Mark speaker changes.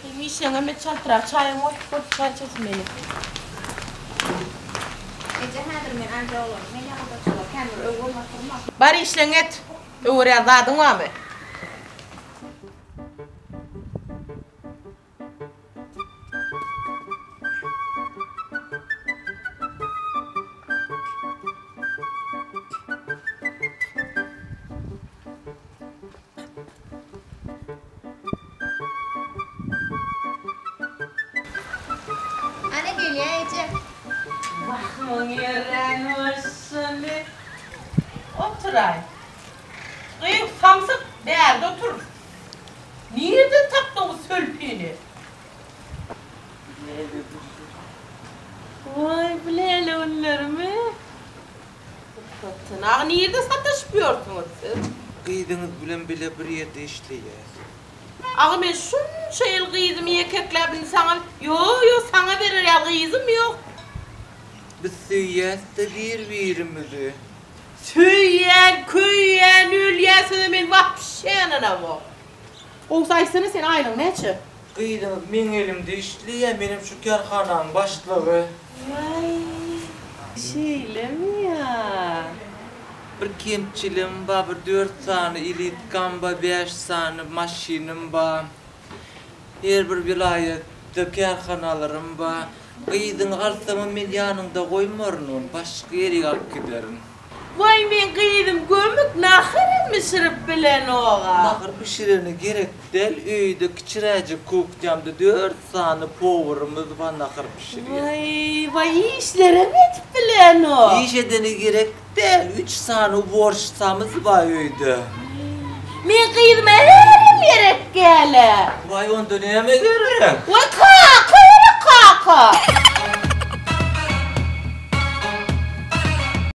Speaker 1: Seň işleňem et çaltrak çaýyňy goý, bol çaý içesim gelýär.
Speaker 2: Eje häzir men anca oglanym gelýär gudaçylar kän bir öwürme oturma.
Speaker 1: Bar işleňi et. Öwürýän zadyň barmy?
Speaker 2: Ana gelýä eje.
Speaker 1: Wah muň ýörän bolşuny. Oturaý. Gyz samsyk bärde otur. Nireden tapdyň bu sölpini? Waý bu läle günlerimi. Ussatjan aga nirde sataşyp ýörsüňiz siz?
Speaker 3: Gyzyňyz bilen bile bir ýerde işleýäs.
Speaker 1: Aga men şunça ýyl gyzymy ýekekläp indi saňa ýo ýo saňa berer ýaly gyzym ýok.
Speaker 3: Biz söýýäs-de bir-birimizi.
Speaker 1: Söýýän, köýýän, ölýän söze men wapşe ynanamok. Gowusy aýtsana sen aýlygyň näçe?
Speaker 3: Gyzyňyz meň elimde işleýär, menem şu kärhananyň başlygy.
Speaker 1: Waý, şeýlemi ýa?
Speaker 3: Bir kemçiligim bar, bir dört sany elitkam bar, bäş sany maşynym bar. Her bir welaýatda kärhanalarym bar. Gyzyňy alsamam men ýanyňda goýmaryn ony, başga ýerik alyp giderin.
Speaker 1: Waý meň gyzym gömük naharam bişirip bilenoga.
Speaker 3: Nahar bişireni gerek däl öýde kiçiräjik kuhnýamda dört sany powurymyz bar nahar bişirýän.
Speaker 1: Waý waý işlerem edip bilenok.
Speaker 3: Iş edeni gerek däl üç sany uborşitsamyz bar öýde.
Speaker 1: Meň gyzyma herem gerek gäle.
Speaker 3: Waý onda näme gerek?
Speaker 1: Waý.